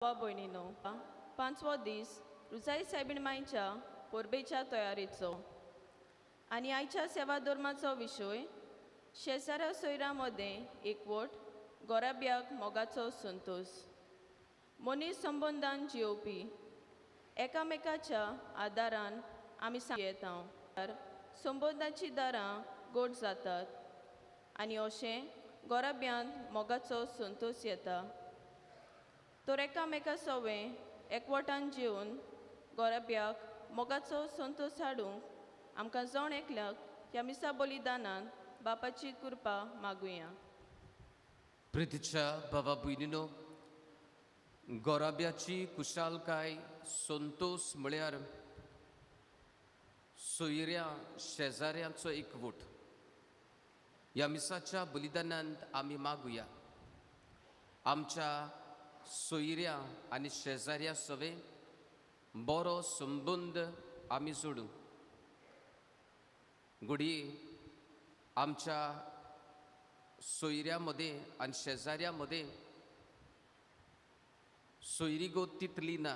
भयणीनो, पांचवो दीस रुजाई सायबीण मांयच्या परबेच्या तयारेचो आनी आयच्या सेवा धर्माचो विशय शेजाऱ्या सोयऱ्यां मदें एकवट, गोराब्याक मोगाचो संतोश. मनीस संबंदान जियोवपी एकामेकाच्या आदारान आमी येता संबंदाची दारां गोड जातात आनी अशें गोराब्यांत मोगाचो संतोश येता. तर एकामेका सवें एकवटान जेवन गोराब्याक मोगाचो संतोश हाडूंक आमकां जण एकल्याक ह्या मिसा बलिदानान बापाची कृपा मागुया. प्रितीच्या बाबा भयणीनो, गोराब्याची कुशालकाय संतोश म्हळ्यार सोयऱ्या शेजाऱ्यांचो एकवट. ह्या मिसाच्या बलिदानांत आमी मागुया आमच्या सोयऱ्या आनी शेजाऱ्या सवे बरो संबंद आमी जोडूं. घडये आमच्या सोयऱ्या मदें आनी शेजाऱ्या मदें सोयरीगत तितली ना,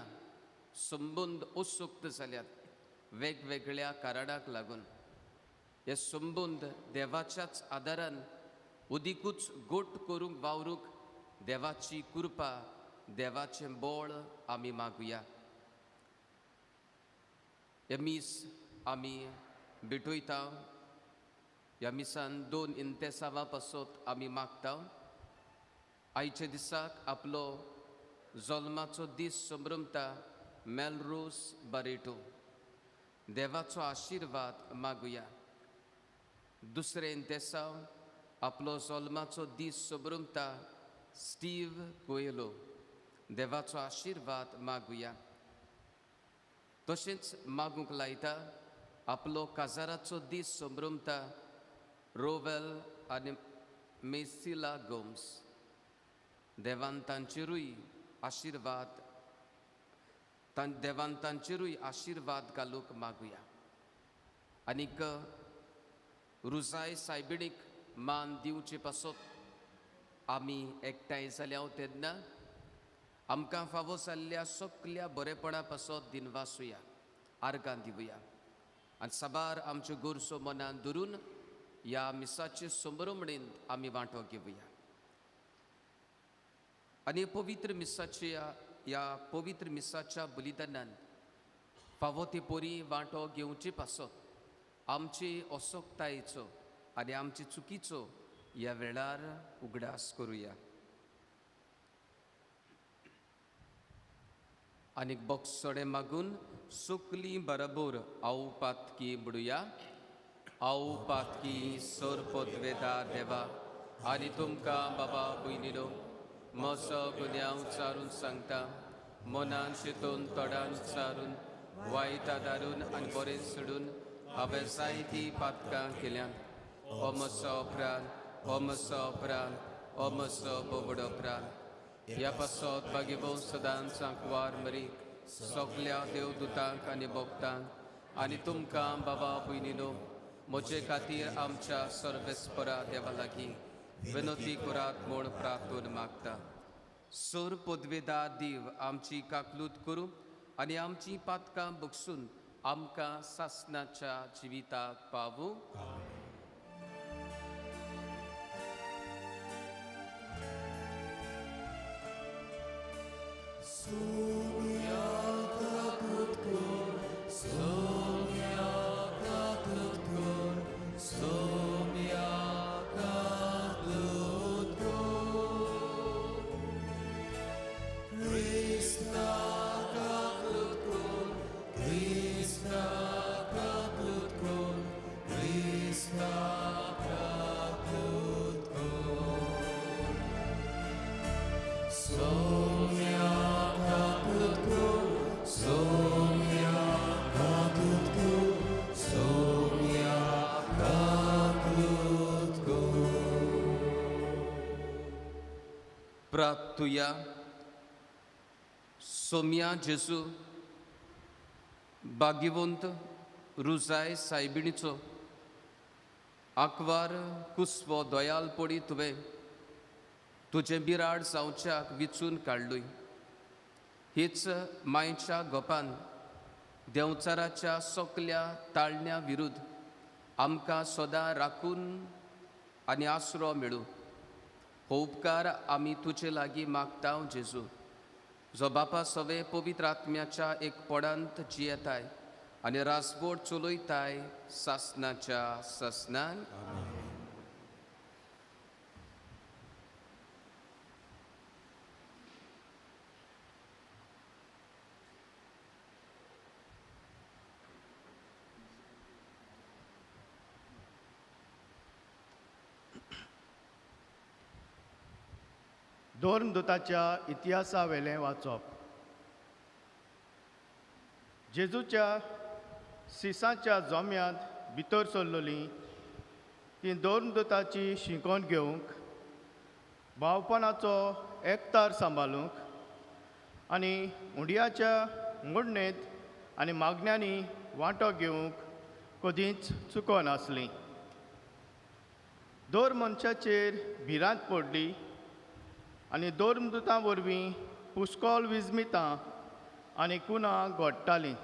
संबंद असक्त जाल्यात वेगवेगळ्या कारणाक लागून. हे संबंद देवाच्याच आदारान अदिकूच गोट करूंक वावरूंक देवाची कृपा, देवाचें बळ आमी मागुया. हे मीस आमी भेटयता. ह्या मिसान दोन इंतेसांवा पासत आमी मागता. आयच्या दिसाक आपलो जल्माचो दीस संभ्रमता मेलरोस बारेटो, देवाचो आशिर्वाद मागुया. दुसरें इंतेसांव आपलो जल्माचो दीस संभ्रमता स्टीव कोयलो, देवाचो आशिर्वाद मागुया. तशेंच मागूंक लायता आपलो काजाराचो दीस संभ्रमता रोवेल आनी मेसिला गोम्स, देवान तांचेरूय आशिर्वाद देवान तांचेरूय आशिर्वाद घालूंक मागुया. आनीक रुजाय सायबिणीक मान दिवचे पासत आमी एकठांय जाल्या तेन्ना आमकां फावो जाल्ल्या सगल्या बरेपणा पासत दिनवासुया, आर्गां दिवया आनी साबार आमच्यो गरजो मनान धरून ह्या मिसाचे संभ्रमणेंत आमी वांटो घेवया. आनी पवित्र मिसाच्या ह्या पवित्र मिसाच्या बलिदानान फावो ते परी वांटो घेवचे पासत आमचे असक्तायेचो आनी आमचे चुकीचो ह्या वेळार उगडास करुया. आनीक बोक्सोडे मागून सुकली बरोबर आऊ पातकी बुडुया. आऊ पातकी सोर पदवेदार देवा आनी तुमकां बाबा भयणीनो म्हजो गुन्यांव चारून सांगता, मनान शितून तोडान चारून वायट आदारून आनी बरें सोडून हांवें जायतीं पातकां केल्यांत. हो म्हजो अपराध, हो म्हजो अपराध, हो म्हजो बोबडो अपराध. ह्या पासत बागेबो सदांच आंकवार मरी सगल्या देवदूतांक आनी भक्तांक आनी तुमकां बाबा भयणीनो म्हजे खातीर आमच्या सर्वेस्परा देवा लागीं विनोती करात म्हूण प्रार्थून मागता. सोर पदवेदार देव आमची काकलूत करूं आनी आमची पातकां बगसून आमकां सासनाच्या जिविताक पावूं. प्रार्थुया. सोम्या जेजू भाग्यवंत रुजाय सायबिणीचो आंकवार कुसवो दयालपणी तुवें तुजें बिराड जावच्याक विचून काडलूय. हीच मायच्या गोपान देंवचाराच्या सगल्या ताळण्या विरुद्ध आमकां सदां राखून आनी आसरो मेळूं। हो उपकार आमी तुजे लागीं मागता जेजू, जो बापा सवे पवित्र आत्म्याच्या एक पोडांत जियेताय आनी रासबोट चलयताय सासनाच्या सासनान। धर्मदूताच्या इतिहासावेलें वाचप। जेजूच्या सिसाच्या जोम्यांत भितर सरलोलीं तीं धर्मदूताची शिकोवन घेवंक, भावपणाचो एकतार सांबाळूंक आनी उंडयाच्या मोडणेंत आनी मागण्यांनी वांटो घेवंक कदींच चुकोनासलीं। दर मनशाचेर भिरांत पडली आनी धर्मदूतां वरवीं पुष्कळ विजमितां आनी कुनां घडटालीं।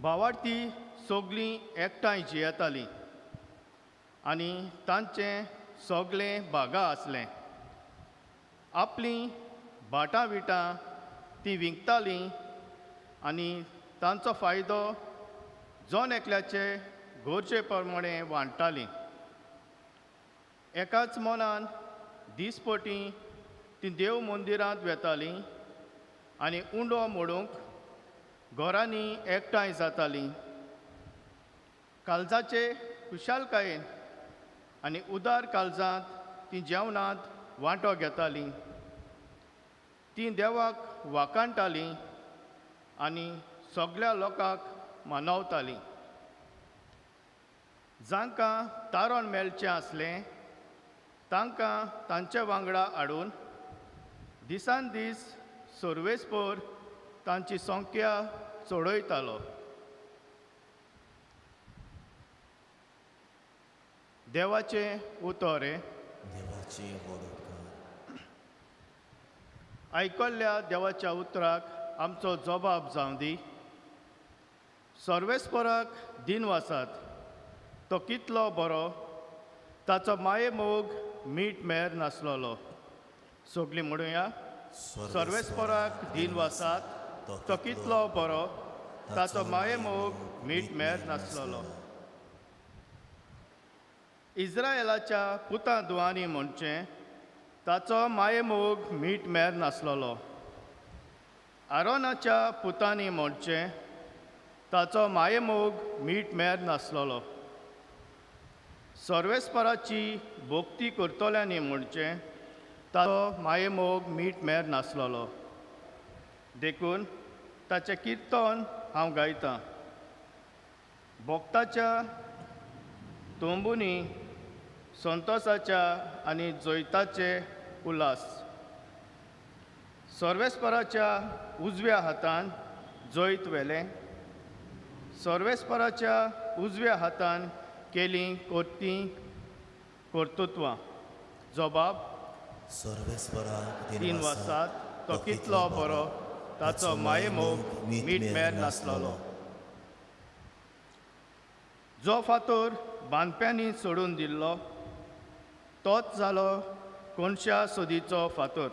भावार्थी सगळीं एकठांय जियेतालीं आनी तांचें सगळें भागा आसलें। आपलीं भाटां विटां तीं विकतालीं आनी तांचो फायदो जण एकल्याचे गरजे प्रमाणें वांट्टालीं। एकाच मनान दिसपटी तीं देव मंदिरांत वेतालीं आनी उंडो मोडूंक घरांनी एकठांय जातालीं। काळजाचे खुशालकायेन आनी उदार काळजांत तीं जेवणांत वांटो घेतालीं। तीं देवाक वाखाणटालीं आनी सगळ्या लोकांक मानवतालीं। जांकां तारण मेळचें आसलें तांकां तांचे वांगडा हाडून दिसान दीस सर्वेस्पर तांची संख्या चडयतालो। देवाचें उतर। आयकल्ल्या देवाच्या उतराक आमचो जबाब जावं दी। सर्वेस्पराक दिनवासात, तो कितलो बरो, ताचो माये मोग मीठ मेर नासलोलो। सगळीं म्हणुया, सर्वेस्पराक दिनवासात, तो कितलो बरो, ताचो माये मोग मीठ मेर नासलोलो। इस्रायलाच्या पुतां दुवांनी म्हणचें, ताचो माये मोग मीठ मेर नासलोलो। आरोनाच्या पुतांनी म्हणचें, ताचो माये मोग मीठ मेर नासलोलो। सर्वेस्पराची भक्ती करतल्यांनी म्हणचें, ताचो माये मोग मीठ मेर नासलोलो। देखून ताचें किर्तन हांव गायतां। भक्ताच्या तोंबुनी संतोसाच्या आनी जैताचे उल्हास। सर्वेस्पराच्या उजव्या हातान जैत व्हेलें, सर्वेस्पराच्या उजव्या हातान केलीं करती कर्तृत्वां। जबाब, सर्वेस्पराक दिनवासात, तो कितलो बरो, ताचो माये मोग मीठ मेर नासलोलो। जो फातोर बांदप्यांनी सोडून दिल्लो तोच जालो कोणश्या सोदीचो फातोर।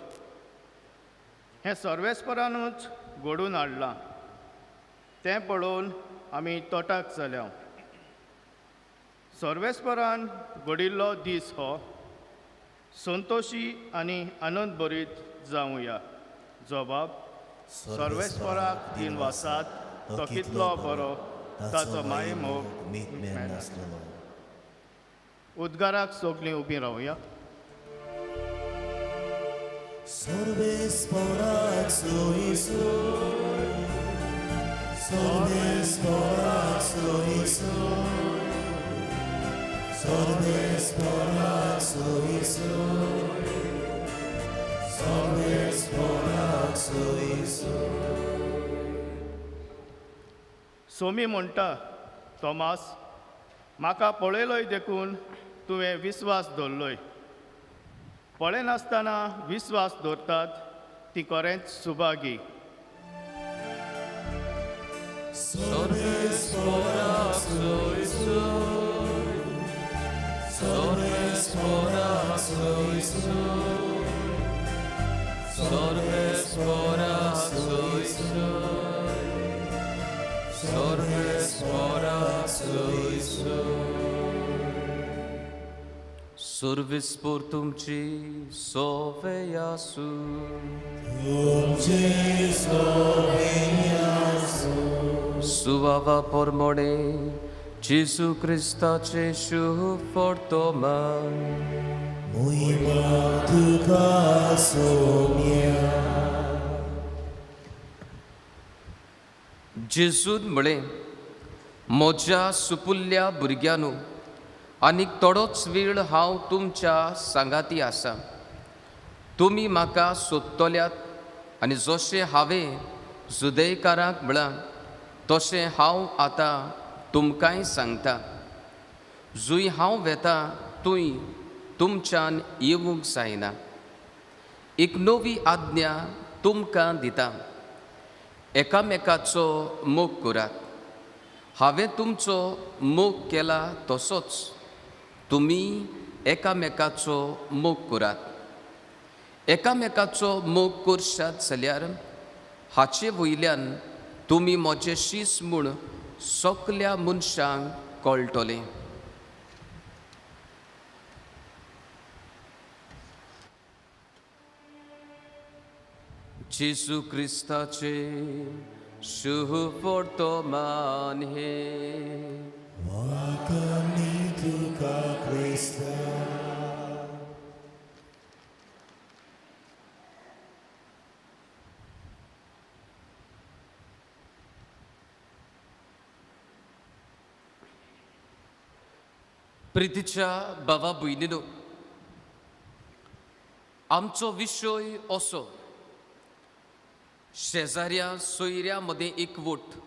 हें सर्वेस्परानूच घडून हाडलां, तें पळोवन आमी तोटाक जाल्या। सर्वेस्परान घडिल्लो दीस हो संतोशी आनी आनंद भरीत जावया। जबाब, सर्वेस्पराक दिनवासात, तो कितलो बरो, ताचो माये मोग मीठ मेर नासलोलो। उद्गाराक सगळीं उबीं रावया। सर्वेस्पराक सोयीसोय, सर्वेस्पराक सोयीसोय, सर्वेस्पराक सोयीसोय, सर्वेस्पराक सोयीसोय। सोमी म्हणटा, तोमास, म्हाका पळयलोय देखून तुवें विस्वास दवरलोय। पळयनासतना विस्वास दवरतात ती खरेंच सुभागी. सर्वीस पूर तुमची सोवे आसूं. तुमचे सोवे आसूं. सुवावा पोरमोडे जेजू क्रिस्ताचे शुभ वर्तमान. मोहिमा तुका सोम्या. जेजून म्हळें, म्हज्या सुपुल्ल्या भुरग्यांनो, आनीक थोडोच वेळ हांव तुमच्या सांगाती आसा. तुमी म्हाका सोदतल्यात आनी जशें हांवें जुदेकारांक म्हळां तशें हांव आतां तुमकांय सांगता, जंय हांव वेता थंय तुमच्यान येवंक जायना. एक नवी आज्ञा तुमकां दिता, एकामेकाचो मोग करात. हांवें तुमचो मोग केला तसोच तुमी एकामेकाचो मोग करात. एकामेकाचो मोग करशात जाल्यार हाचे वयल्यान तुमी म्हजे शीस म्हूण सगल्या मनशांक कळटलें. जेजू क्रिस्ताचे शुभ वर्तमान हे. वाकणी तुका क्रिस्ता. प्रितीच्या बाबा भयणीनो, आमचो विशय असो, शेजाऱ्या सोयऱ्या मदें एकवट,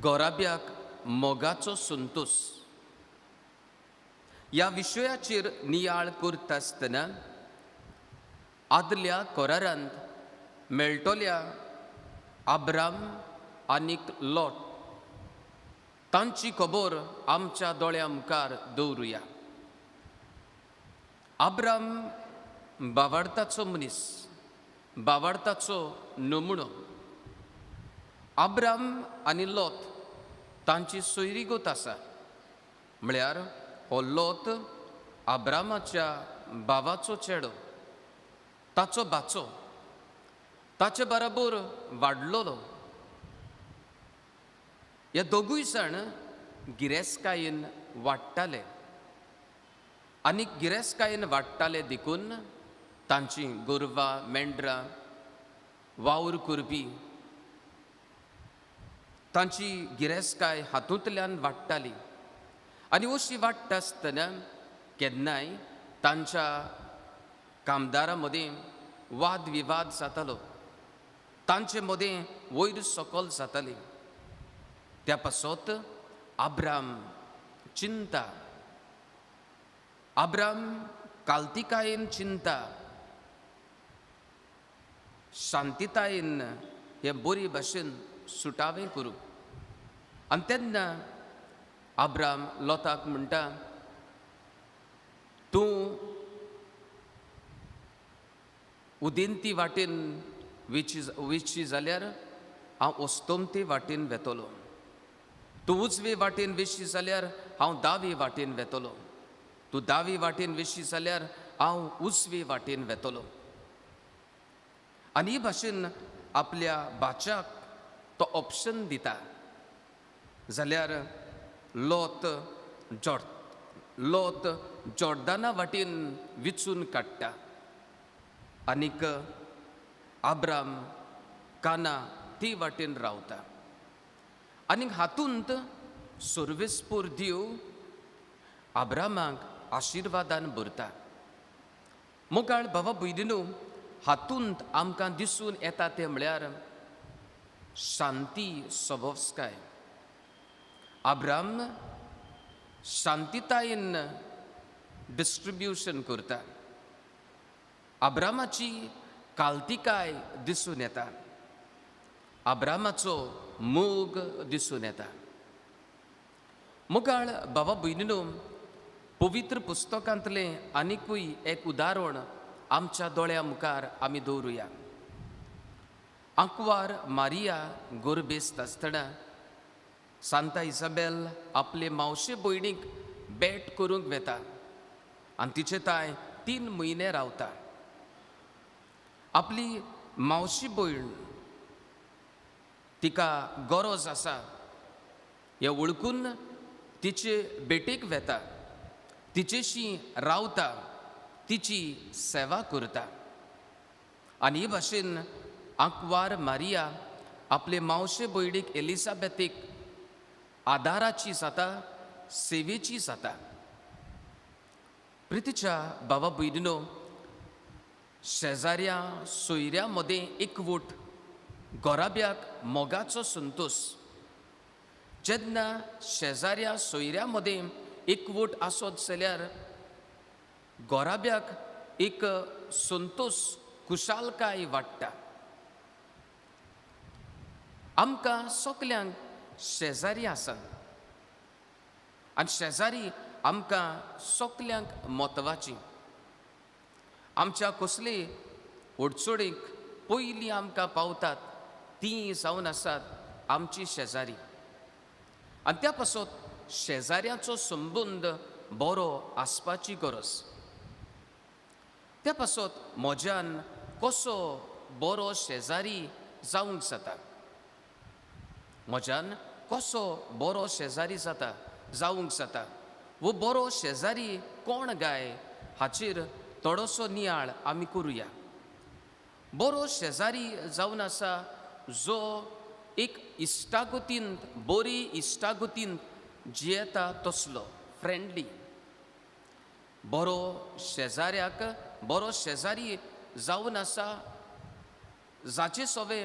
गोराब्याक मोगाचो संतोश. ह्या विशयाचेर नियाळ करता आसतना आदल्या करारांत मेळटल्या आब्राम आनीक लोट तांची खबर आमच्या दोळ्या मुखार दवरुया. आब्राम बावार्थाचो मनीस, बावार्थाचो नमुणो. आब्राम आनी लोत तांची सोयरीगत आसा, म्हळ्यार हो लोत आब्रामाच्या भावाचो चेडो, ताचो भाचो, ताचे बराबर वाडलोलो. हे दोगूय जाण गिरेस्तकायेन वाडटाले आनी गिरेस्तकायेन वाडटाले देखून तांची गोरवां मेंढरां वावर करपी तांची गिरेस्तकाय हातूंतल्यान वाडटाली. आनी अशी वाडटा आसतना केन्नाय तांच्या कामदारां मदीं वाद विवाद जातालो, तांचे मदीं वयर सकल जाताली. त्या पासत आब्राम चिंता, आब्राम कालतिकायेन चिंता, शांतितायेन हे बरी भाशेन सुटावें करूं. आनी तेन्ना आब्राम लोताक म्हणटा, तूं उदेंती वाटेन वेची जाल्यार हांव अस्तमते वाटेन वेतलो, तूं उजवे वाटेन वेशी जाल्यार हांव दावे वाटेन वेतलो, तूं दावे वाटेन वेशी जाल्यार हांव उजवे वाटेन वेतलो. आनी हे भाशेन आपल्या भाच्याक तो ऑप्शन दिता. जाल्यार लोत लोत जॉर्दाना वाटेन विचून काडटा आनीक आब्राम काना ती वाटेन रावता. आनीक हातूंत सर्वेस्पूर देव आब्रामाक आशिर्वादान भरता. मोगाळ भावा भयणीनो, हातूंत आमकां दिसून येता तें म्हळ्यार शांती सवस्काय. आब्राम शांतितायेन डिस्ट्रिब्युशन करता. आब्रामाची काल्तिकाय दिसून येता, आब्रामाचो मोग दिसून येता. मुगाळ बाबा भयणीनो, पवित्र पुस्तकांतलें आनिकूय एक उदाहरण आमच्या दोळ्या मुखार आमी दवरुया. आंकवार मारिया गोरबेस्त आसतना सांता इसाबेल आपले मावशे भयणीक भेट करूंक वेता आनी तिचे ताय 3 म्हयने रावता. आपली मावशी भयण तिका गरज आसा हें वळखून तिचे भेटेक वेता, तिचेशी रावता, तिची सेवा करता. आनी हे भाशेन आंकवार मारिया आपले मावशे भयणीक एलिसाबेथीक आदाराची जाता, सेवेची जाता. प्रितीच्या बाबा भयणीनो, शेजाऱ्या सोयऱ्या मदें एकवट, घराब्याक मोगाचो संतोश. जेन्ना शेजाऱ्या सोयऱ्या मदें एकवट आसत जाल्यार घराब्याक एक संतोश, खुशालकाय वाडटा. आमकां सगल्यांक शेजारी आसात आनी शेजारी आमकां सगल्यांक म्हत्वाची. आमच्या कसले अडचणीक पयलीं आमकां पावतात तीं जावन आसात आमची शेजारी. आनी त्या पासत शेजाऱ्याचो संबंद बरो आसपाची गरज. त्या पासत म्हज्यान कसो बरो शेजारी जावंक जाता, म्हज्यान कसो बरो शेजारी जाता जावंक जाता, वो बरो शेजारी कोण गाय हाचेर थोडोसो नियाळ आमी करुया. बरो शेजारी जावन आसा जो एक इश्टागतीन, बरी इश्टागतीन जियेता तसलो, फ्रेंडली. बरो शेजाऱ्याक बरो शेजारी जावन आसा जाचे सवे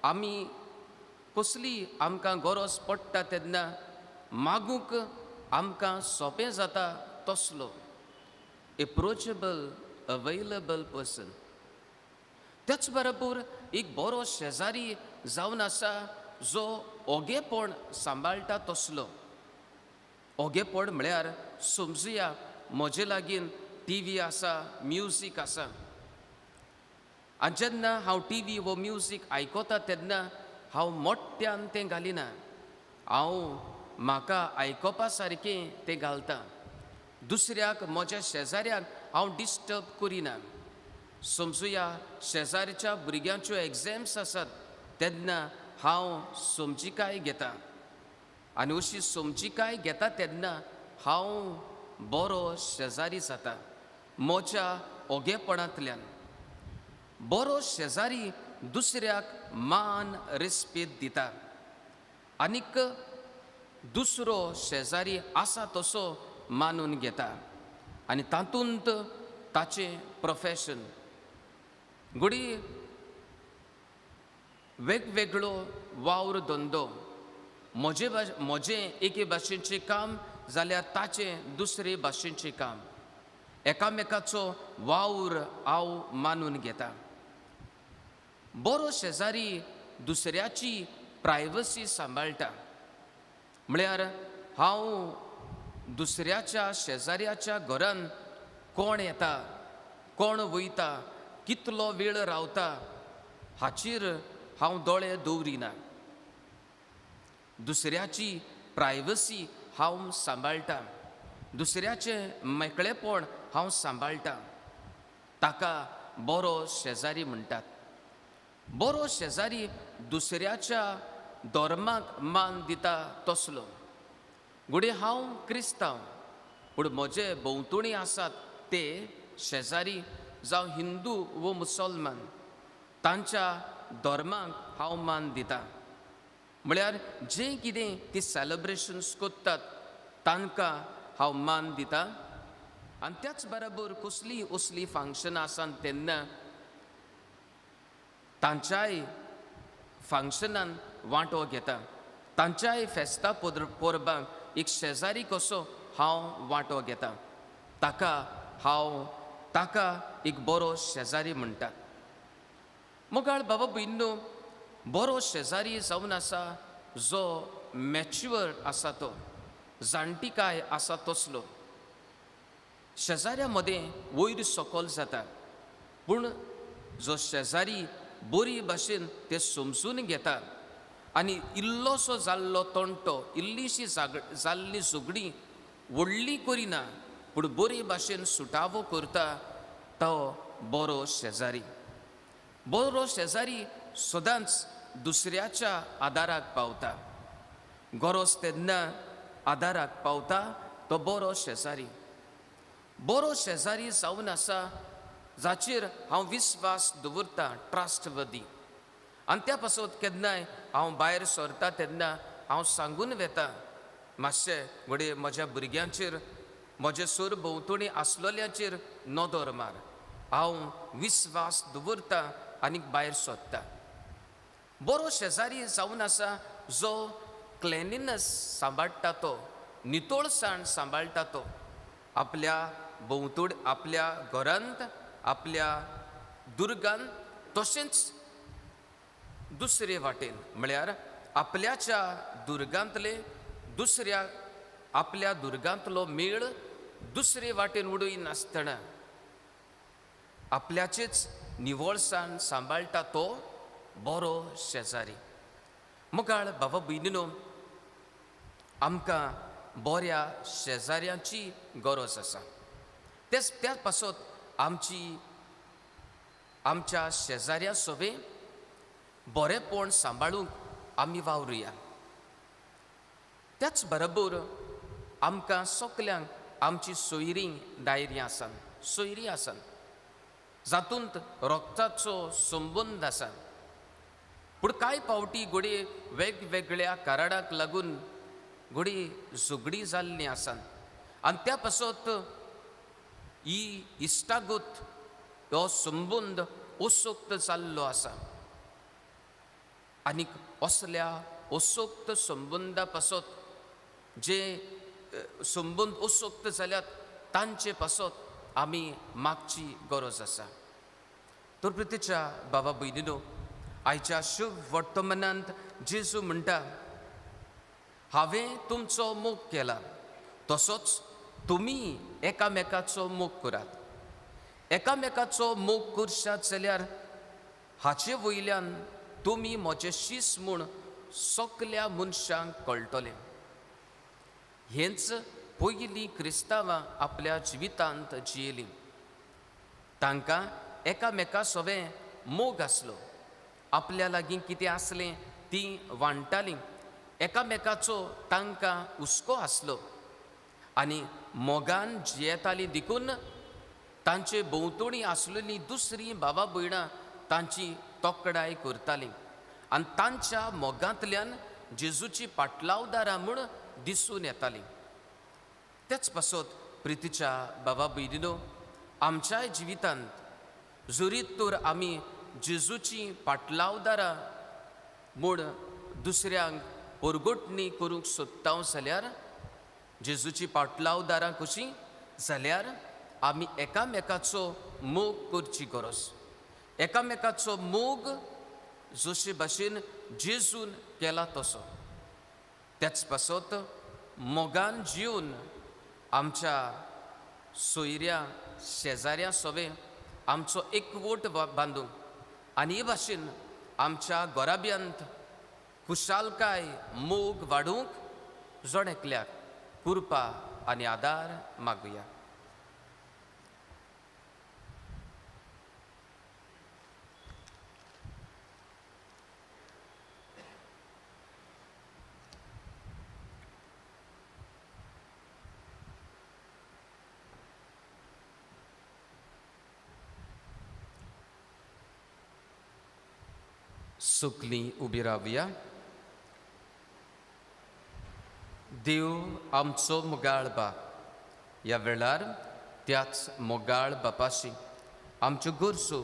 आमी कसली आमकां गरज पडटा तेन्ना मागूंक आमकां सोंपें जाता तसलो, एप्रोचेबल, अवेलेबल पर्सन. त्याच बरोबर एक बरो शेजारी जावन आसा जो ओगेपण सांबाळटा तसलो. ओगेपण म्हळ्यार समजुया म्हजे लागीं टी व्ही आसा, म्युजीक आसा, आनी जेन्ना हांव टी व्ही वो म्युजीक आयकता तेन्ना हांव मोठ्यान तें घालिना, हांव म्हाका आयकोपा सारकें तें घालता. दुसऱ्याक, म्हज्या शेजाऱ्याक हांव डिस्टर्ब करिना. समजुया शेजारच्या भुरग्यांच्यो एग्झाम्स आसात तेन्ना हांव समजिकाय घेता, आनी अशी समजिकाय घेता तेन्ना हांव बरो शेजारी जाता म्हज्या ओगेपणांतल्यान. बरो शेजारी दुसऱ्याक मान रेस्पेद दिता आनीक दुसरो शेजारी आसा तसो मानून घेता आनी तातूंत ताचें प्रोफेशन घडी वेगवेगळो वावर धंदो, म्हजे म्हजें एके भाशेचें काम जाल्यार ताचें दुसरे भाशेचें काम, एकामेकाचो वावर हांव मानून घेता. बरो शेजारी दुसऱ्याची प्रायवसी सांबाळटा, म्हळ्यार हांव दुसऱ्याच्या शेजाऱ्याच्या घरान कोण येता, कोण वयता, कितलो वेळ रावता हाचेर हांव दोळे दवरिना. दुसऱ्याची प्रायवसी हांव सांबाळटा, दुसऱ्याचें मेकळेपण हांव सांबाळटा. ताका बरो शेजारी म्हणटात. बरो शेजारी दुसऱ्याच्या धर्माक मान दिता तसलो. घडये हांव क्रिस्तांव, पूण म्हजे भोंवतणी आसात ते शेजारी जावं हिंदू वो मुसलमान, तांच्या धर्माक हांव मान दिता. म्हळ्यार जें कितें ती सेलेब्रेशन्स करतात तांकां हांव मान दिता. आनी त्याच बरोबर कसलीं असलीं फंक्शनां आसात तेन्ना तांच्याय फंक्शनान वांटो घेता, तांच्याय फेस्ता परबांक एक शेजारी कसो हांव वांटो घेता. ताका हांव ताका एक बरो शेजारी म्हणटात. मोगाळ बाबा भयणीनो, बरो शेजारी जावन आसा जो मॅच्युअर आसा, तो जाणटिकाय आसा तसलो. शेजाऱ्या मदें वयर सकल जाता, पूण जो शेजारी बरी भाशेन ते समजून घेता आनी इल्लोसो जाल्लो तंटो, इल्लीशी जाल्ली झगडी व्हडली करिना, पूण बरी भाशेन सुटावो करता, तो बरो शेजारी. बरो शेजारी सदांच दुसऱ्याच्या आदाराक पावता, गरज तेन्ना आदाराक पावता, तो बरो शेजारी. बरो शेजारी जावन आसा जाचेर हांव विस्वास दवरता, ट्रस्टवर्दी. आनी त्या पासत केन्नाय हांव भायर सरता तेन्ना हांव सांगून वेता, मातशें घडये म्हज्या भुरग्यांचेर, म्हजे सर भोंवतणी आसलेल्यांचेर नदर मार, हांव विस्वास दवरता आनी भायर सोदता. बरो शेजारी जावन आसा जो क्लेनलीनस सांबाळटा, तो नितळसाण सांबाळटा, तो आपल्या भोंवतण, आपल्या घरांत, आपल्या दुर्गान, तशेंच दुसरे वाटेन म्हळ्यार आपल्याच्या दुर्गांतले दुसऱ्या, आपल्या दुर्गांतलो मेळ दुसरे वाटेन उडय नासतना आपल्याचेच निवळसाण सांबाळटा, तो बरो शेजारी. मुखार बाबा भयणीनो, आमकां बऱ्या शेजाऱ्यांची गरज आसा. तेच त्या पासत आमची आमच्या शेजाऱ्या सोबे बरेंपण सांबाळूंक आमी वावरुया. त्याच बरोबर आमकां सगल्यांक आमची सोयरीं दायरीं आसा, सोयरीं आसा, जातूंत रक्ताचो संबंद आसा. पूण कांय फावटी घडये वेगवेगळ्या कारणाक लागून घडये झगडीं जाल्लीं आसा आनी त्या पासत ही इश्टागत, हो संबंद असक्त जाल्लो आसा. आनीक असल्या असक्त संबंदा पासत जे संबंद असक्त जाल्यात तांचे पासत आमी मागची गरज आसा. तर प्रितीच्या बाबा भयणीनो, आयच्या शुभ वर्तमानांत जेजू म्हणटा, हांवें तुमचो मोग केला तसोच तुमी एकामेकाचो मोग करात. एकामेकाचो मोग करशात जाल्यार हाचे वयल्यान तुमी म्हजे शीस म्हूण सगल्या मनशांक कळटलें. हेंच पयलीं क्रिस्तांवां आपल्या जिवितांत जियेलीं. तांकां एकामेका सोवें मोग आसलो, आपल्या लागीं कितें आसलें तीं वांट्टालीं, एकामेकाचो तांकां हुस्को आसलो आनी मोगान जियेतालीं. देखून तांचे भोंवतणी आसलेलीं दुसरीं बाबा भयणां तांची तोकडाय करतालीं आनी तांच्या मोगांतल्यान जेजूची पाटलावदारां म्हूण दिसून येतालीं. तेच पासत प्रितीच्या बाबा भयणीनो, आमच्याय जिवितांत जरी तर आमी जेजूची पाटलावदारां म्हूण दुसऱ्यांक परगटणी करूंक सोदता जाल्यार, जेजूची पाटलावदारां कशीं जाल्यार आमी एकामेकाचो मोग करची गरज. एकामेकाचो मोग जशे भाशेन जेजून केला तसो. त्याच पासत मोगान जिवन आमच्या सोयऱ्या शेजाऱ्या सोवे आमचो एकवट बांदूंक आनी हे भाशेन आमच्या घराब्यांत खुशालकाय मोग वाडूंक जण एकल्याक कृपा आनी आदार मागुया. सुकली उबी रावया. देव आमचो मोगाळ बाप, ह्या वेळार त्याच मोगाळ बापाशी आमच्यो गरजो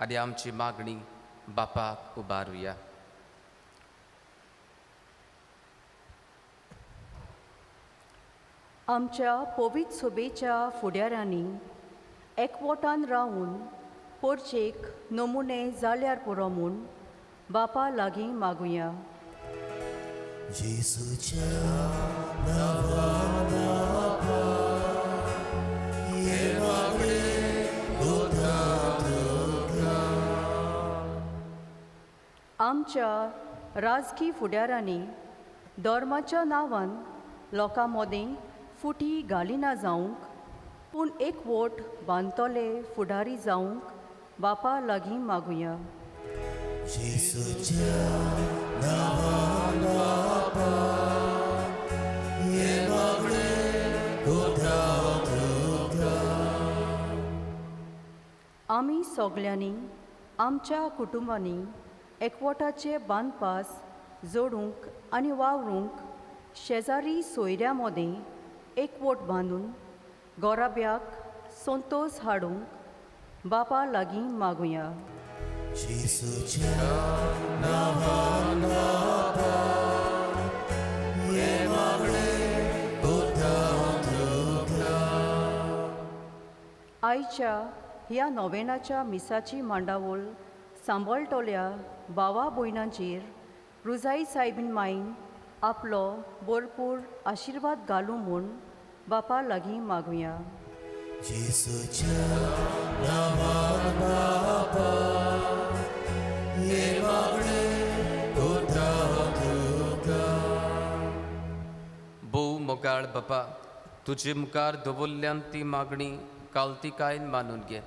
आनी आमची मागणी बापाक उबारुया. आमच्या पवित्र सोबेच्या फुडाऱ्यांनी एकवटान रावून पोरचेक नमुने जाल्यार पुरो म्हूण बापा लागीं मागुया. जेजूच्या नांवान बापा हें मागणें करता तुका. आमच्या राजकी फुडारांनी धर्माच्या नांवान लोकां मदें फुटी घालिना जावंक पूण एकवट बांदतले फुडारी जावंक बापा लागीं मागुया. जेजूच्या नांवान बापा हें मागणें करता तुका. आमी सगल्यांनी आमच्या कुटुंबांनी एकवटाचे बांदपास जोडूंक आनी वावरूंक शेजारी सोयऱ्या मदें एकवट बांदून गोराब्याक संतोस हाडूंक बापा लागीं मागुया. जेजूच्या नांवान बापा हें मागणें करता तुका. आयच्या ह्या नोवेनाच्या मिसाची मांडावळ सांबाळटल्या भावा भयणांचेर रुजाई सायबीन माईन आपलो भरपूर आशिर्वाद घालूं म्हूण बापा लागीं मागुया. जेजूच्या नांवान बापा हें मागणें करता तुका. भोव मोगाळ बापा, तुजे मुखार दवरल्यान ती मागणी कावतिकायेन मानून घे.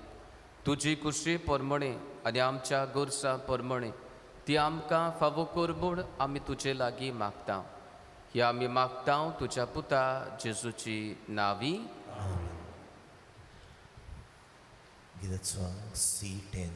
तुजी कुशी परमणे आनी आमच्या गोरसा परमणे ती आमकां फावो कर म्हूण आमी तुजे लागीं मागता. ही आमी मागता तुज्या पुता जेजूची नांवी. गिताचो C10.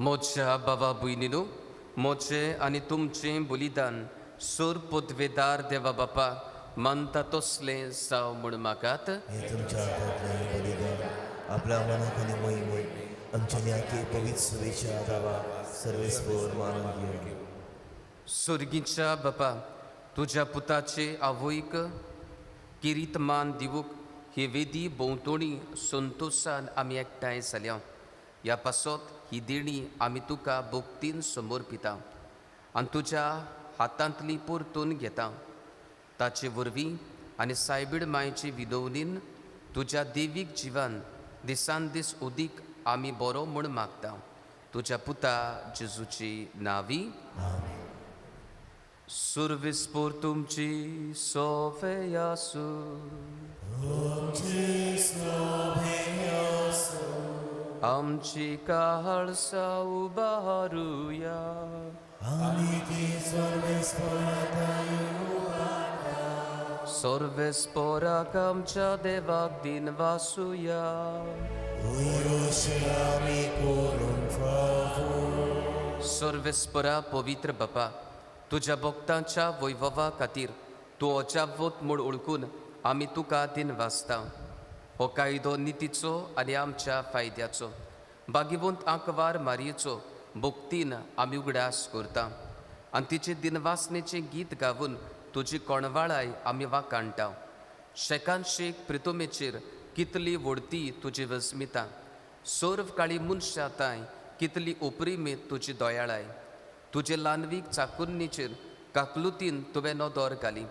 मोज्या बाबा भयणीनू, मोजे आनी तुमचें बलिदान सोर पदवेदार देवा बापा मानता तसलें जावं म्हूण मागात. हें तुमच्या हातांतलें बलिदान आपल्या मनाक आनी मोहिमेक आमच्या न्याके पवित्र सुवेच्या दावा सर्वेस्पर मानून घेवं. सोर्गीच्या बापा, तुज्या पुताचे आवयक किरीत मान दिवूंक ही वेदी भोंवतणी संतोशान आमी एकठांय जाल्या. ह्या पासत ही देणी आमी तुका भक्तीन समर्पिता आनी तुज्या हातांतली परतून घेता. ताचे वरवीं आनी सायबीड मायचे विदोवनीन तुज्या देवीक जिवान दिसान दीस उदीक आमी बरो म्हूण मागता. तुज्या पुता जेजूची नांवी. सुर्विस्पोर तुमची सोफे आसूं. आमची काळसा उबारुया. आनी ती सर्वेस्पराक सर्वेस्पराक आमच्या देवाक दिन वासुया. आमी करूंक फावो. सर्वेस्परा पवित्र बापा, तुज्या भक्तांच्या वैभवा खातीर तूं अजावत म्हूण ओळखून आमी तुका दिन वाचता. हो कायदो नितीचो आनी आमच्या फायद्याचो बागीवंत आंकवार मारयेचो भक्तीन आमी उगडास करता आनी तिचे दिनवासनेचें गीत गावन तुजी कोणवाळाय आमी वाकाणटा. शेकान शेक प्रितुमेचेर कितली व्हडती तुजी वस्मिता, सर्व काळी मनशां तांय कितली उपरिमेत तुजी दयाळाय. तुजे ल्हानवीक चाकुन्नीचेर काकलुतीन तुवें नदर घाली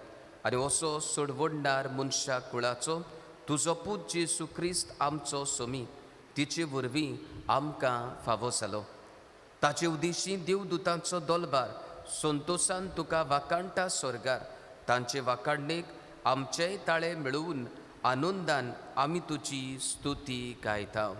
आनी असो सोडवडणार मनशा कुळाचो तुजो पूत जेजू क्रिस्त आमचो सोमी तिचे वरवीं आमकां फावो जालो. ताचे उदेशी देवदूतांचो दोलबार संतोसान तुका वाकाणटा स्वर्गार, तांचे वाकाणणेक आमचेय ताळे मेळोवन आनंदान आमी तुजी स्तुती गायता.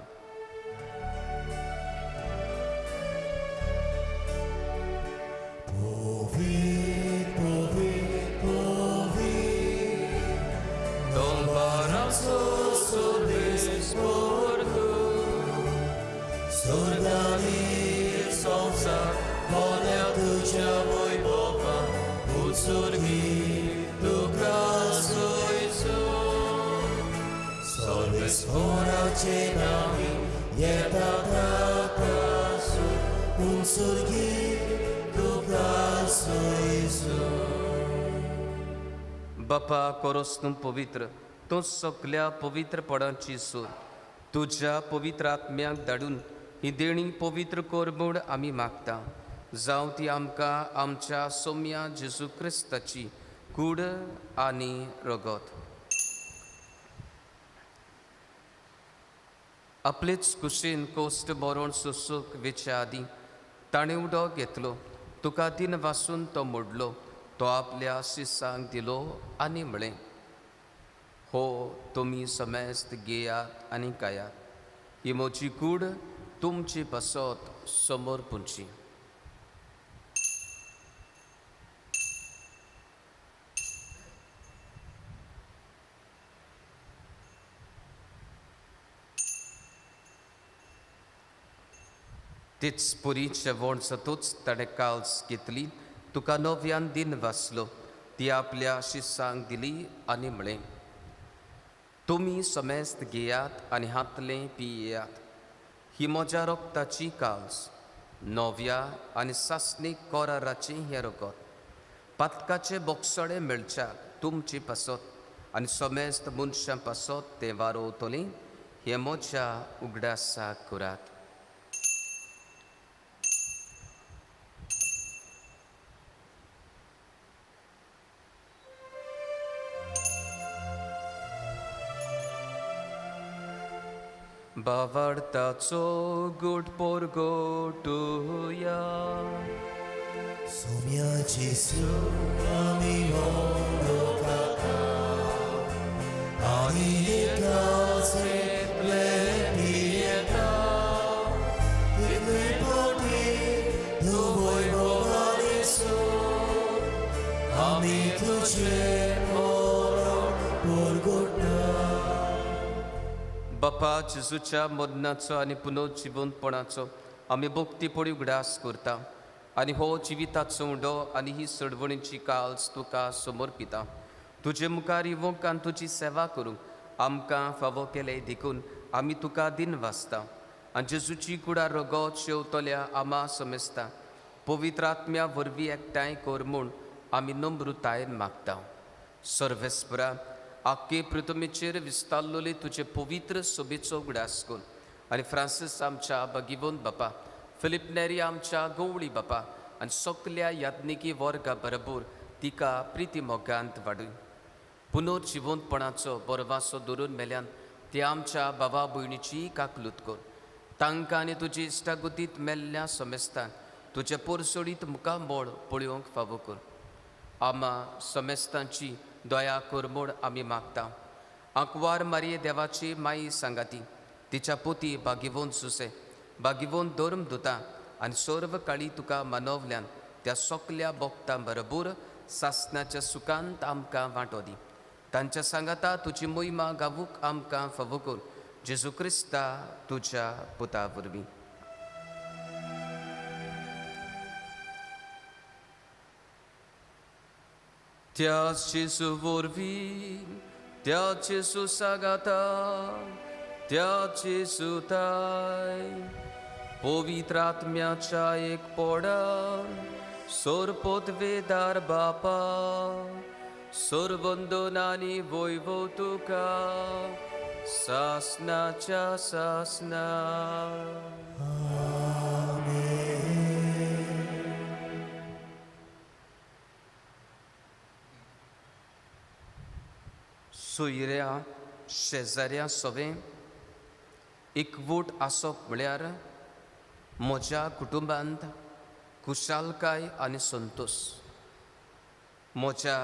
बापा कोरोस तूं पवित्र, तूं सगल्या पवित्रपणाची सूर, तुज्या पवित्र आत्म्याक धाडून ही देणी पवित्र कर म्हूण आमी मागता. जावं ती आमकां आमच्या सोम्या जेजू क्रिस्ताची कूड आनी रगत. आपलेच कुशीन कोश्ट मरण सोसूक वेच्या आदीं ताणें उदक घेतलो, तुका दिन वासून तो मोडलो, तो आपल्या शिसांक दिलो आनी म्हळें, हो तुमी समेस्त घेयात आनी खायात, ही म्हजी कूड तुमचे पासत समोर पुंची. तीच पुरी जेवण जातूच ताणें काल्स घेतली, तुका नव्यान दिन वाचलो, ती आपल्या शिसांक दिली आनी म्हळें, तुमी समेस्त घेयात आनी हातलें पियेयात, ही म्हज्या रक्ताची काल्स, नव्या आनी सासणीक कराराचें हें रगत, पातकाचे बोगसोडे मेळच्याक तुमचे पासत आनी समेस्त मनशां पासत तें वारोवतलें, हें म्हज्या उगडासाक करात. बावडताचो गुट पोरगोटुया. सोम्या जेजू आमी वळखता आनी एकाच पियेता, तितले फावटी तूं वैभवान सोड आमी तुजें मरण परगट्टा. बापा जेजूच्या मरणाचो आनी पुनर्जिवंतपणाचो आमी भक्तीपणी उगडास करता आनी हो जिविताचो उंडो आनी ही सडवणीची काल्स तुका समर्पिता. तुजे मुखार येवंक आनी तुजी सेवा करूंक आमकां फावो केले देखून आमी तुका दिन वाचता आनी जेजूची कुडा रगत शेवतल्या आमा समेस्ता पवित्र आत्म्या वरवीं एकठांय कर म्हूण आमी नम्रतायेन मागता. सर्वेस्परा आख्खे पृथ्वीचेर विस्तारलेले तुजे पवित्र सोबेचो उगडास कर आनी फ्रांसीस आमच्या बागिवंत बापा, फिलीप नेरी आमच्या गवळी बापा आनी सगल्या याज्ञिकी वर्गा बरोबर तिका प्रिती मोगांत वाडय. पुनर्जिवंतपणाचो बरवासो धरून मेल्यान ते आमच्या बाबा भयणीची काकलूत कर. तांकां आनी तुजी इश्टागतींत मेल्ल्या समेस्तांक तुजे पोरसोडीत मुखामळ पळोवंक फावो कर. आमा समेस्तांची दया कर म्हूण आमी मागता. आंकवार मारये देवाची माई सांगाती, तिच्या पोती बागिवंत सुसे, बागिवंत धर्म दुता आनी सर्व काळी तुका मानवल्यान त्या सगल्या भक्तां बरोबर सासणाच्या सुखांत आमकां वांटो दी. तांच्या सांगाता तुजी मोहिमा गावूंक आमकां फावो कर, जेजू क्रिस्ता तुज्या पुता वरवीं. त्या जेजू वरवीं, त्या जेजू सांगाता, त्या जेजू ताय पवित्र आत्म्याच्या एक पोडान सोरपोतवेदार बापा सोरवंदनानी वैभव तुका सासनाच्या सासना. सोयऱ्या शेजाऱ्या सवें एकवट आसप म्हळ्यार म्हज्या कुटुंबांत खुशालकाय आनी संतोश. म्हज्या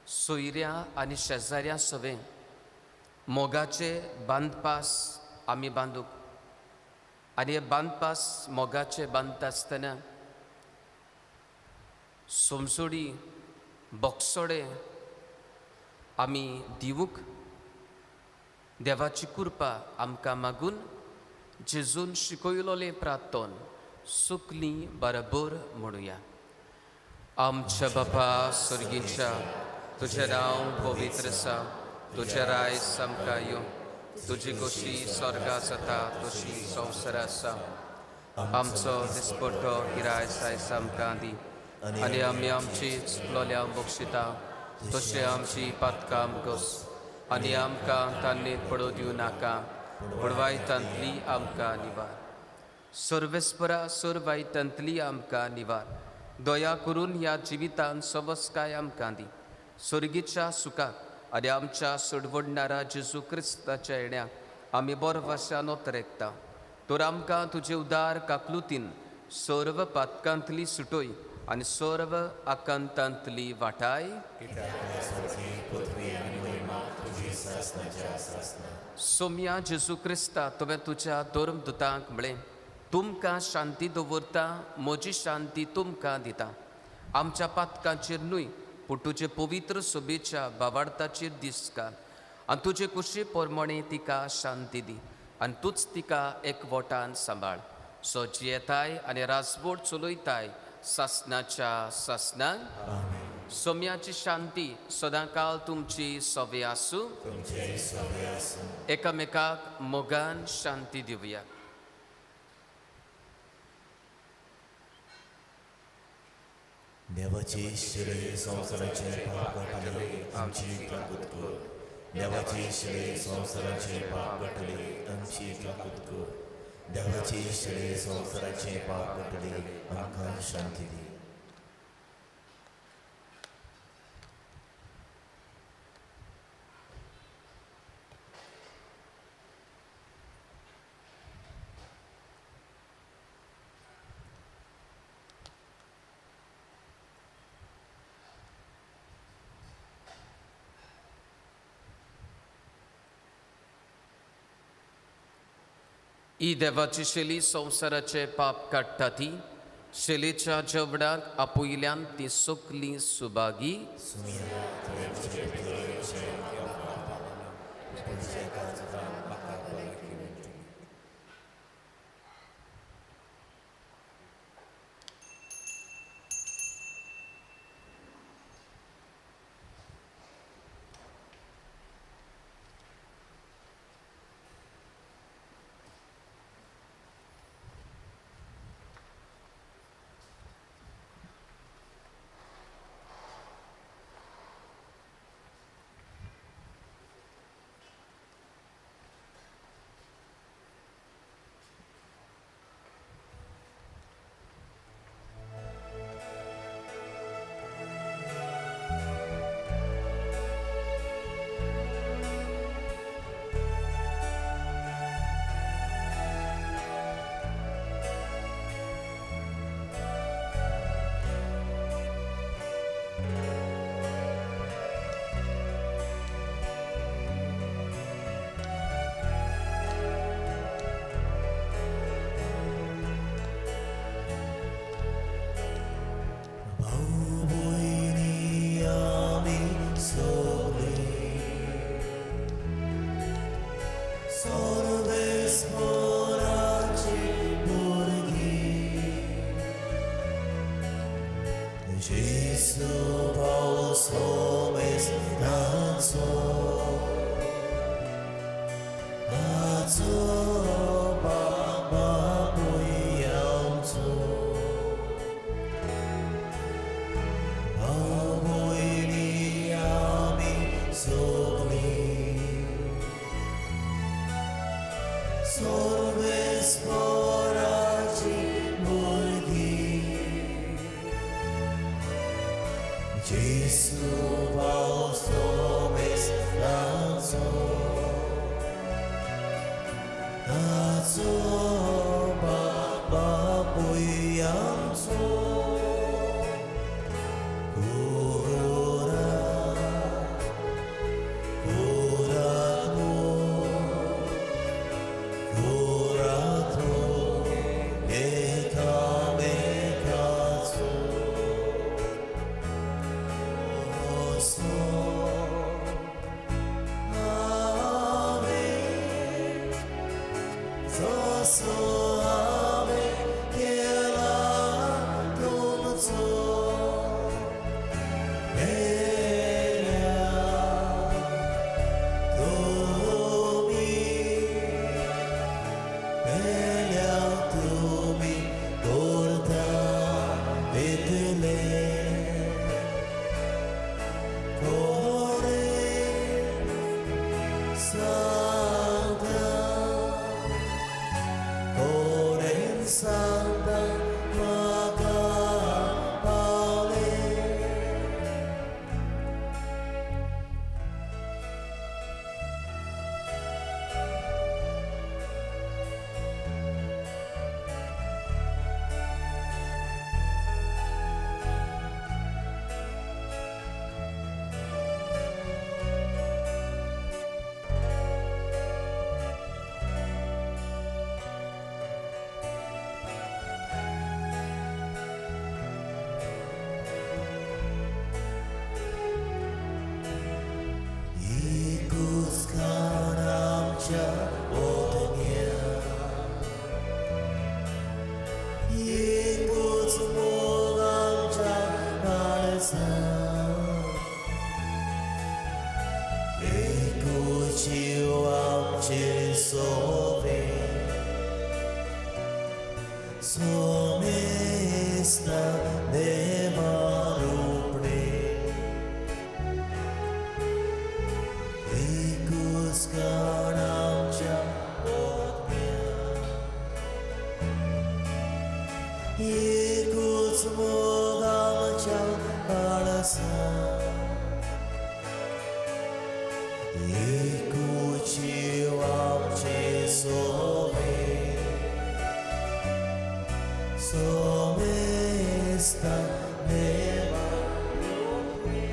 सोयऱ्या आनी शेजाऱ्या सवें मोगाचे बांदपास आमी बांदूक आनी हे बांदपास मोगाचे बांदता आसतना समजोडी बोगसोडे आमी दिवूंक देवाची कृपा आमकां मागून जेजून शिकयलोलें प्रार्थन सुकली बरोबर म्हणुया. आमच्या बापा स्वर्गीच्या, तुजें नांव पवित्र आसा, तुजें रायस आमकां येवं, तुजी गोशी स्वर्गा जाता तशी संवसार आसा. आमचो दिसपट्टो गिरायस आयज आमकां दी आनी आमी आमची चुकलोल्या बक्षिता तशें आमची पातकां कस आनी आमकां तान्नेत पडो दिवं नाका, पूण वायटांतली आमकां निवार. सर्वेस्परा सर वायटांतली आमकां निवार. दया करून ह्या जिवितान सवस्काय आमकां दी. स्वर्गीच्या सुखाक आनी आमच्या सोडवडणारा जेजू क्रिस्ताच्या येण्याक आमी बरवाशान ओतरेकता. तर आमकां तुजे उदार काकलुतीन सर्व पातकांतली सुटोय आनी सर्व आकांतांतली वाटाय. सोम्या जेजू क्रिस्ता, तुवें तुज्या धर्मदुतांक म्हळें, तुमकां शांती दवरता, म्हजी शांती तुमकां दिता. आमच्या पातकांचेर न्हय पूण तुजे पवित्र सोबेच्या बावार्थाचेर दीस घाल आनी तुजे कुशी प्रमाणे तिका शांती दी आनी तूंच तिका एकवटान सांबाळ. सो जियेताय आनी राजवट चलयताय सासनाच्या सासनान. सोम्याची शांती सदांकाल तुमची सवे आसूं. एकामेकाक मोगान शांती दिवया. देवाची शिरे संवसाराचे पाप काडटले आमची काकूत कर. देवाची शिरे संवसाराचे पाप काडटले आमची काकूत कर. देवाची शिरे संवसाराचे पाप काडटले आमकां शांती दी. ही देवाची शैली संवसाराचे पाप काडटा ती शैलीच्या जेवणाक आपयल्यान ती सगली सुभागी. सर्वेस्पराची भुरगीं जेजू पावस सोमेस्तांचो ताचो बापूय आमचो आवयली आमी सगळीं सर्वेस्पराची भुरगीं जेजू पावस सोमेस्तांचो ताचो बापूय आमचो कुरात कुरात कुरात एकामेकाचो असो आमी जसो हांवें केला तुमचो पेल्या तुमी पेल्या तुमी करता तितले कोरे सांगता कोरेन सांगता म्हाका पावलें. एकूच खाण आमच्या ओतन्या एकूच मोग आमच्या काळजांत एकूच जीव आमचेर सोबे सोमेस्ता देवा रुपणे एकूच खाण आमच्या ओतन्या एकूच मोग आमच्या काळजांत एकूच जीव आमचेर सोबे सोमेस्ता देवा रुपणे.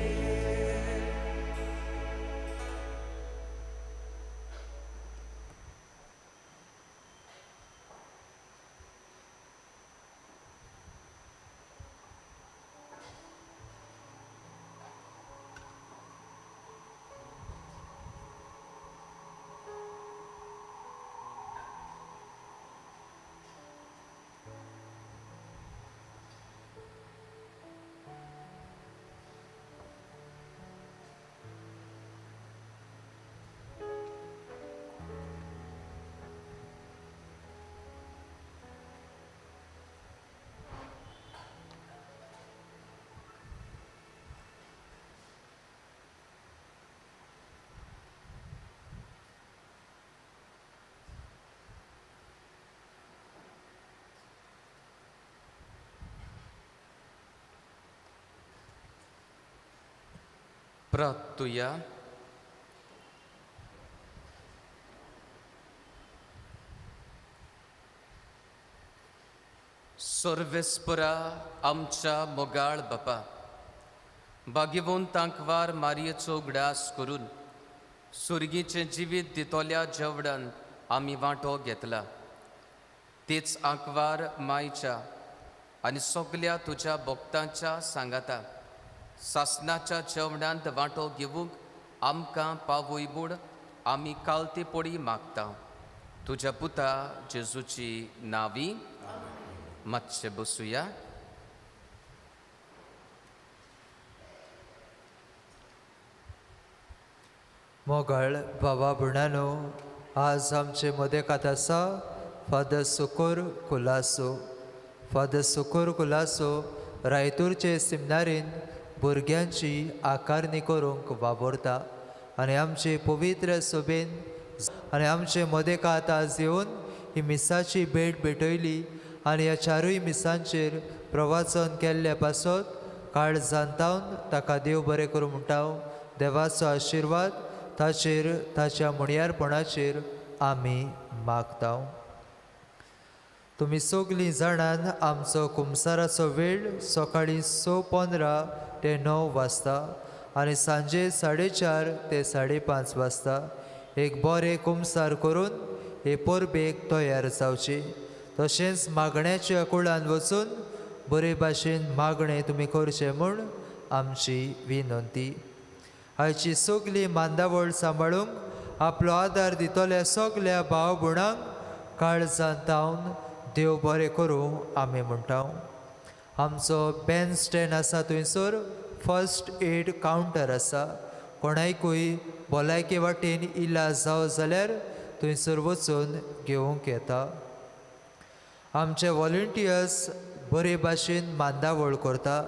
प्रार्थुया. सर्वेस्परा आमच्या मोगाळ बापा, भाग्यवंत तांकवार मारयेचो उगडास करून सुर्गीचें जिवीत दितोल्या जेवणान आमी वांटो घेतला. तेच आंकवार मायच्या आनी सगल्या तुज्या भक्तांच्या सांगाता सासनाच्या जेवणांत वांटो घेवंक आमकां पावय म्हूण आमी कालते पडी मागता तुज्या पुता जेजूची नावी. मातशें बसुया. मोगाळ बाबा भयणानो, आज आमचे मदेकात आसा फादर सुकोर कुलासो. फादर सुकोर कुलासो रायतूरचे सिमनारीन भुरग्यांची आकारणी करूंक वावुरता आनी आमचे पवित्र सोबेन आनी आमचे मदेकात आज येवन ही मिसाची भेट भेटयली आनी ह्या चारूय मिसांचेर प्रवाचन केल्ले पासत काळजान तावन ताका देव बरें करूं म्हणटा. देवाचो आशिर्वाद ताचेर ताच्या म्हणयारपणाचेर आमी मागता. तुमी सगलीं जाणान आमचो कुमसाराचो वेळ सकाळीं 6:15 ते 9 वाजता आनी सांजे 4:30 ते 5:30 वाजता. एक बरें कुमसार करून हे परबेक तयार जावचे. तशेंच मागण्याच्या कुळान वचून बरे भाशेन मागणें तुमी करचें म्हूण आमची विनंती. आयची सगली मांदावळ सांबाळूंक आपलो आदार दितल्या सगल्या भाव भयणांक काळजान तावन देव बरें करूं आमी म्हणटा. आमचो बँड स्टँड आसा थंयसर फर्स्ट एड कावंटर आसा. कोणायकूय भलायके वाटेन इलाज जावो जाल्यार थंयसर वचून घेवंक येता. आमचे वॉलंटियर्स बरे भाशेन मांदावळ करता,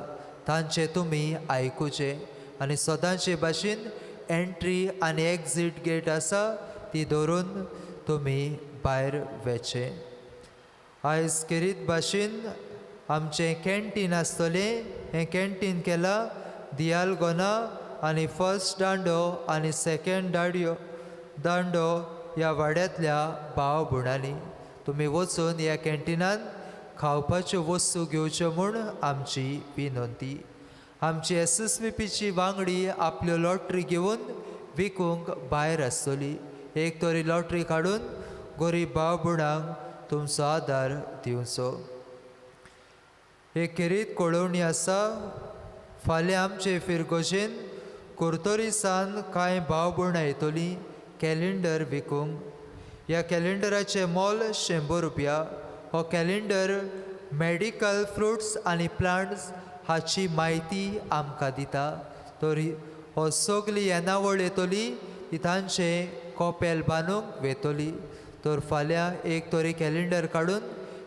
तांचें तुमी आयकुचें आनी सदांचे भाशेन एंट्री आनी एक्झीट गेट आसा ती धरून तुमी भायर वचचें. आयज खेरीत भाशेन आमचें कॅन्टीन आसतलें. हें कॅन्टीन केलां दियालगोना आनी फर्स्ट दांडो आनी सेकेंड दांडो ह्या वाड्यांतल्या भाव भयणांनी. तुमी वचून ह्या कॅन्टिनान खावपाच्यो वस्तू घेवच्यो म्हूण आमची विनंती. आमची SSVPची वांगडी आपल्यो लॉटरी घेवन विकूंक भायर आसतली. एक तरी लॉटरी काडून गरीब भाव भयणांक तुमचो आदार दिवचो. एक खेरीत कळोवणी आसा, फाल्यां आमचे फिरगोजेन कुर्तोरीसान कांय भाव भयणां येतलीं कॅलेंडर विकूंक. ह्या कॅलेंडराचें मोल 100 रुपया. हो कॅलेंडर मेडिकल फ्रुट्स आनी प्लांट्स हाची म्हायती आमकां दिता. तर हो सगली येणावळ येतली ती तांचें कॉपेल बांदूंक वेतली. तर फाल्यां एक तरी कॅलेंडर काडून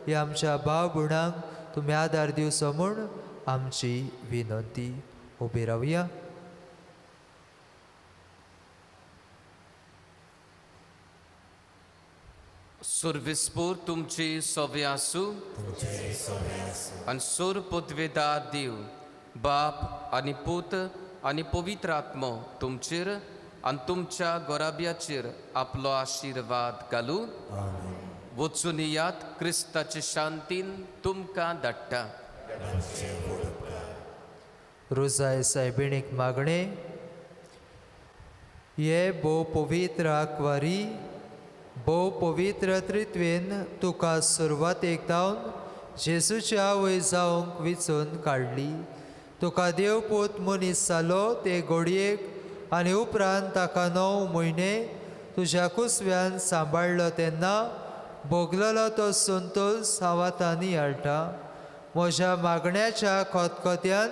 ह्या आमच्या भाव भयणांक तुमी आदार दिवचो म्हूण आमची विनंती. उबी रावया. सुर्विस्पूर तुमची सोवे आसूं आनी सूर पदवेदार देव बाप आनी पूत आनी पवित्र आत्मो तुमचेर आनी तुमच्या गोराब्याचेर आपलो आशिर्वाद घालूं. वचून यात क्रिस्ताचे शांतीन तुमकां धाडटा. रोजाय सायबिणीक मागणें. हे भोव पवित्र आंकवारी, भोव पवित्र त्रित्वेन तुका सुरवातेक धावन जेजूची आवय जावंक विचून काडली. तुका देवपूत मनीस जालो ते घडयेक आनी उपरांत ताका 9 म्हयने तुज्या कुसव्यान सांबाळ्ळो तेन्ना भोगलेलो तो संतोश हांव आतां नियाळटा. म्हज्या मागण्याच्या खतखत्यान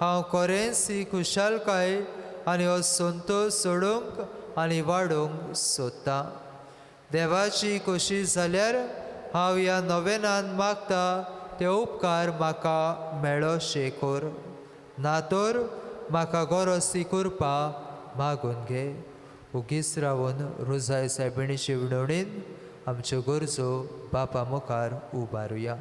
हांव खरेंच ही खुशालकाय आनी हो संतोश सोडूंक आनी वाडोवंक सोदतां. देवाची खोशी जाल्यार हांव ह्या नवेनान मागता ते उपकार म्हाका मेळो शेकोर, ना तर म्हाका गरज ती करपा मागून घे. उगीच रावन रोजाय सायबिणीचे विनवणीन आमच्यो गरजो बापा मुखार उबारुया.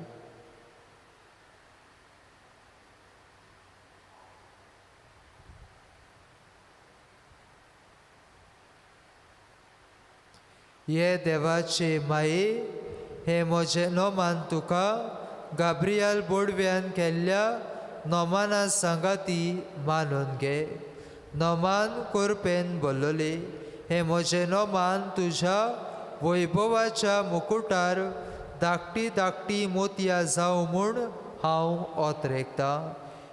हे देवाचे माये, हे म्हजें नोमान तुका गाब्रियल बोडव्यान केल्ल्या नोमाना सांगाती मानून घे. नोमान कोरपेन बोल्लोले, हे म्हजें नोमान तुज्या वैभवाच्या मुकुटार धाकटी धाकटी मोतयां जावं म्हूण हांव ओतरेकतां.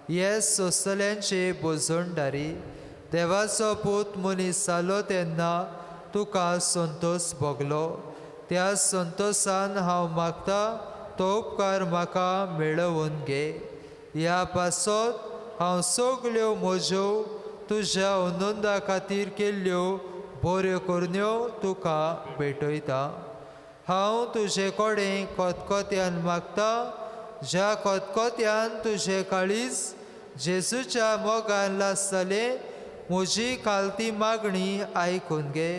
हे सोंसतल्यांचे बोजणदारी, देवाचो पूत मनीस जालो तेन्ना तुका संतोस भोगलो. त्या संतोसान हांव मागता तो उपकार म्हाका मेळोवन घे. ह्या पासत हांव सगल्यो म्हज्यो तुज्या आनंदा खातीर केल्ल्यो बऱ्यो करण्यो तुका भेटयता. हांव तुजे कडेन खतखत्यान मागता, ज्या खतखत्यान तुजें काळीज जेजूच्या मोगान लासतलें, म्हजी खालती मागणी आयकून घे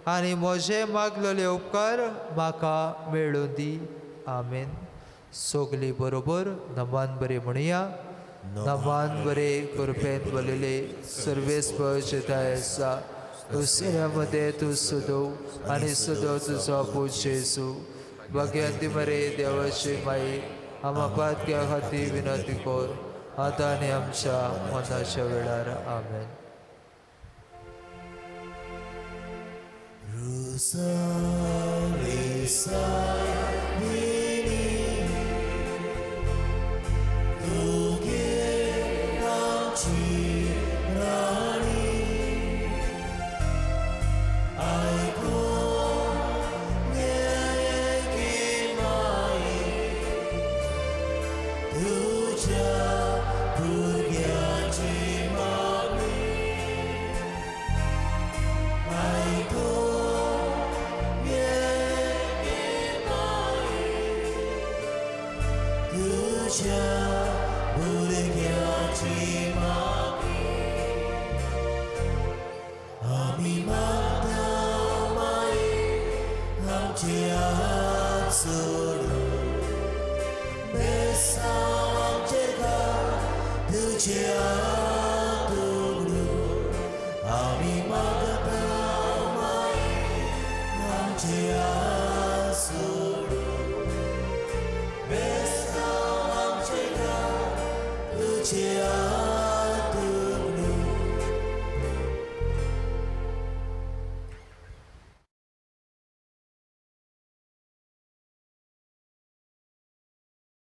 आनी म्हजे मागलेले उपकार म्हाका मेळूं दी. आमेन. सगली बरोबर नमान बरें म्हणया. नमान बरे कृपेन भरलेले सर्वेस्पर जेताय आसा, दुसऱ्या मदें तूं सदो आनी सदो तुजो पूत जेजू. भाग्यांती मरे देवाची माई, आमा पातक्या खातीर विनंती कर, आतां आनी आमच्या मनाच्या वेळार. आमेन. तुझ्या